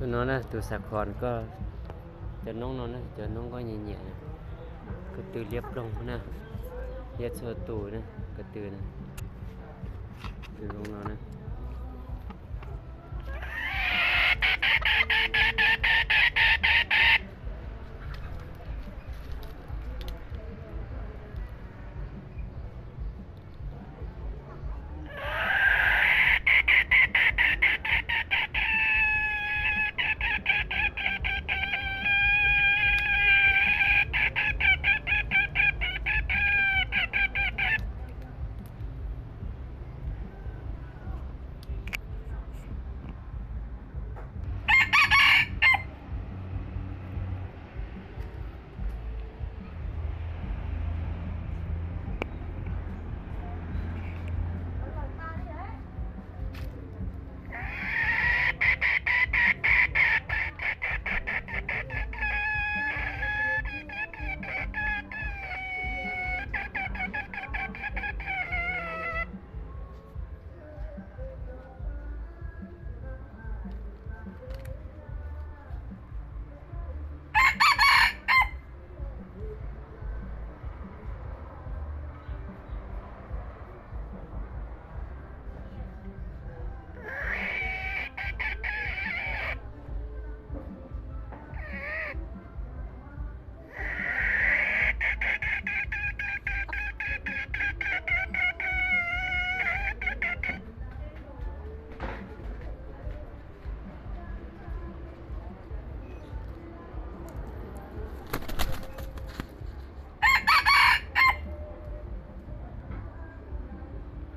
Tus no na, tus xav khon koj, cov noob no na, cov noob koj nyiam nyiam na, ko tw liab ploog na, liab txhua tus na, ko tw na, tus zoo no na.